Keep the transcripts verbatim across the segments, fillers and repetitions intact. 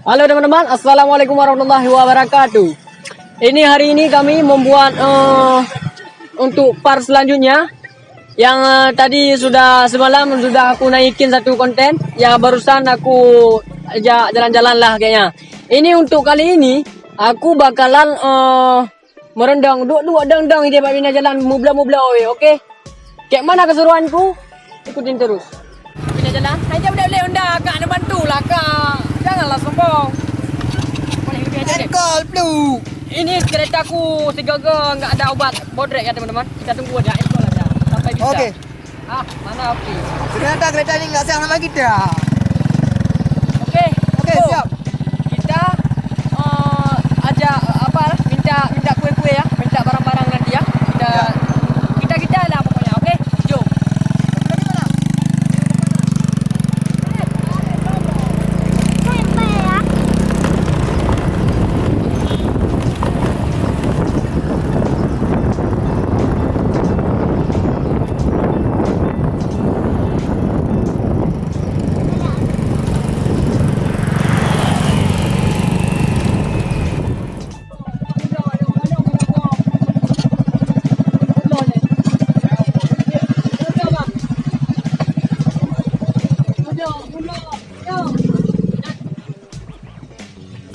Halo teman-teman, assalamualaikum warahmatullahi wabarakatuh. Ini hari ini kami membuat eh, untuk part selanjutnya yang eh, tadi sudah semalam sudah aku naikin satu konten yang barusan aku ajak jalan-jalan lah kayaknya. Ini untuk kali ini aku bakalan eh, meurendong, duek-duek dong-dong idéh bak binéh jalan mubloe-mubloe weh, oke? Kek mana keseruanku? Ikutin terus. Binéh jalan, hai jauh dek lé Honda, kak neubantu lah kak. Janganlah sombong. Boleh lebih aja deh. Enkol plu. Ini keretaku sigoe-goe enggak ada obat bodrek ya teman-teman. Kita tunggu aja, enkol aja sampai bisa. Oke. Ah, mana api? Ternyata kereta ni enggak sayang sama kita. Oke. Oke, siap. Kita eh, ajak apa minta minta kue-kue ya, minta barang-barang nanti ya. Kita kita kita lah pokoknya. Oke, jom.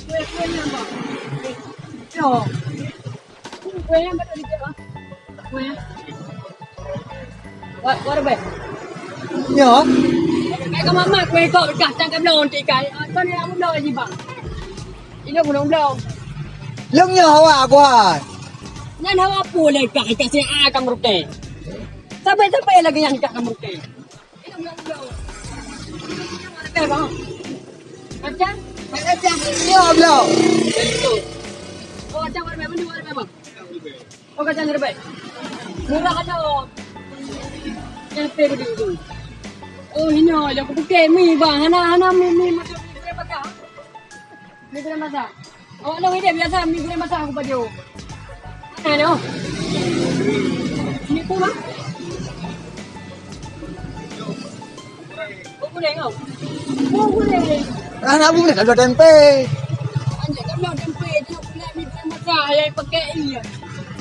Kueh, kueh nyang ba. Yo. Kueh nyang ba tadi, Cik, ba. Kueh nyang. Wa, wa rebek. Yo. Kai ka mama kueh kok kah tang ka blong ti kai. Kan ya blong ji ba. Ini belum blong. Lung nyo hawa kuah. Nyan hawa pulai kah ka si a ka meuruteng. Sampai-sampai lagi nyan ka meuruteng. Kacang? Kacang. Iya, bro. Oh, kacang warna apa? Warna apa, Bang? Oh, kacang rebek. Murah aja, oh. Yang pe bedu tu. Oh, ini, oh, yang aku pakai mi, Bang. Hana, hana mi, mi macam mi, mi pakai. Mi goreng basah. Awak lôn idéh biasa mi goreng basah aku pajoh. Mana nyoe? Mi pun ah. Oh, goreng kau. Oh, goreng. Ah, nak bungkus ada tempe. Anjay, kalau tempe tu pula mi goreng basah yang pakai iya.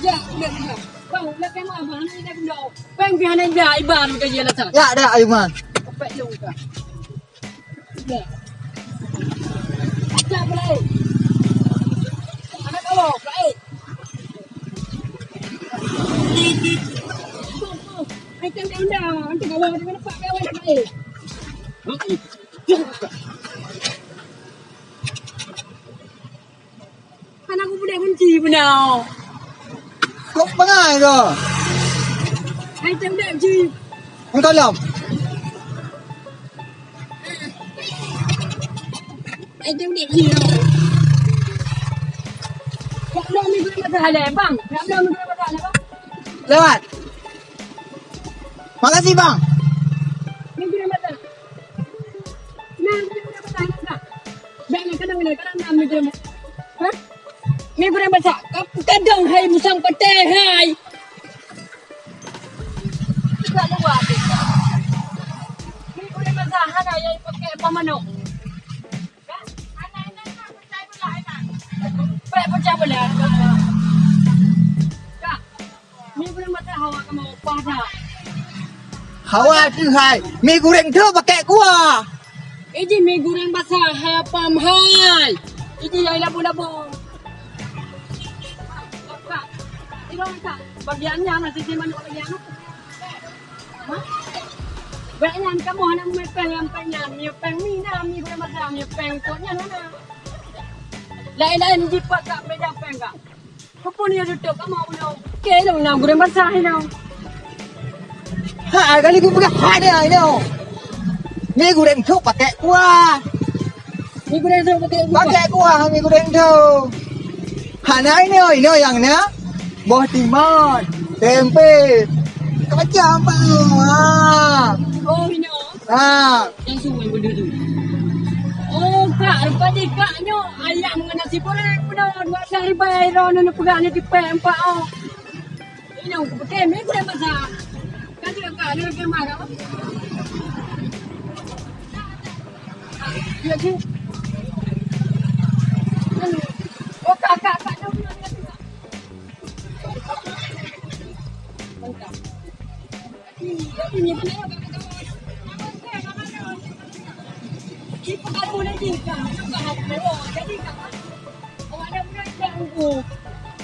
Ya, benar, benar. Bang, nak kemah, Bang? Hana idéh benda. Peng pih hana idéh, iban ke dia lah. Ya, ada, Aiman. Kepek lu ka. Acah pulai. Anak kau, pulai. Hai, tang dah, nanti kau ada nampak kau pulai. Hana kupeuduek kunci beuna. Kok peungai kau? Hai teubiet jih. Engkau lom. Hai teubiet jih. Kok lom ni guna masalah, bang? Kok lom ni guna masalah, bang? Lewat. Makasih, bang. Ni guna masalah. Nah, ni guna masalah, bang. Bèk na kadang na, kadang na mi goreng basah. Hah? Mi goreng basah. Ka-, kadang hai musang patéh hai. Ka luwa teuka. Mi goreng basah hana nyang pakai apa manok. Hana, hana, hana, pecah belah, hana. Pecah belah. Ka. Mi goreng basah hawa kamoe upah dah. Hawa tu hai. Mi goreng tu pakai kuah. Iji mi goreng basah hai apam hai. Iji hai labu-labu. Kak, kak. Bagian nyan masih di mana bagian? Hah? Bagian kamu hana mi peng yang peng nyan, mi peng mi na, mi goreng basah, mi peng tu nyan hana. Lain-lain jipat kak beda peng kak. Peue ni tutup kamoe unoe? Keu lôn na goreng basah inoe. Ha, kali ku peugah ha dia inoe. Mi goreng tu pakai kuah. Mi goreng tu pakai kuah. Pakai kuah mi goreng tu. Hana inoe, inoe nyang na boh timun, tempe. Macam apa? Ha. Oh, inoe. Ha. Nyang su nyang beudeuh tu. Oh, kak, rupa jih kak nyoe ayam ngon nasi goreng peunoh dua belas ribèe droeneuh neupeugah neucupet empat oh. Inong kupeugah mi gurèe masa. Ka jeuet kak, nyoe keu ma kak. Ya, jih.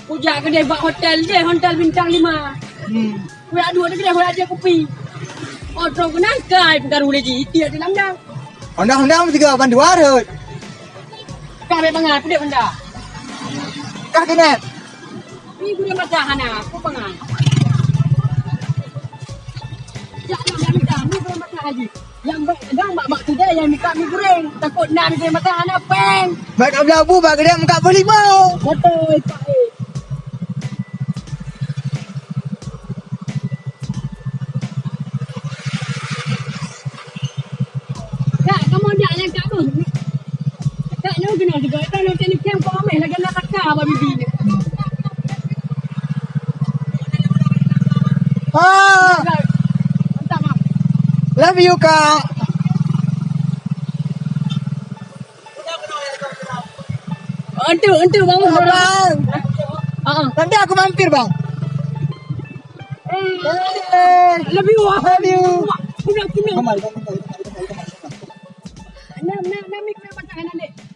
Kujak keudeh bak hotel deh, hotel bintang lima. Hmm. Kuyak dua keudeh, kuyak dia kupi. Otrong kena kai pengaruh lagi, itik di lam dang. Honda-honda mesti ke bantu arut. Kah bek mangat, pedek honda. Kah kena. Ni gureng mata hana, aku pengan. Jak nak minta, ni gureng mata lagi. Yang baik dagang bak-bak tu deh, yang buka mi goreng. Takut na mi goreng makan, hana peng. Bak kat Belabu, bak kedai buka pukul lima. Betul, Pak, eh. Kak, kamu jak yang kat tu. Kak, lu kena juga. Kan lu tadi camp kau ameh lagi nak taka abang bibi ni. Ah. Love you, Kak. Entu, entu, bang. Bang. Ah, ah. Nanti aku mampir, Bang. Eh. Love you. Love you. Kena, kena. Kembali, kembali, kembali, kembali, kembali. Enam, enam, enam, enam, enam, enam.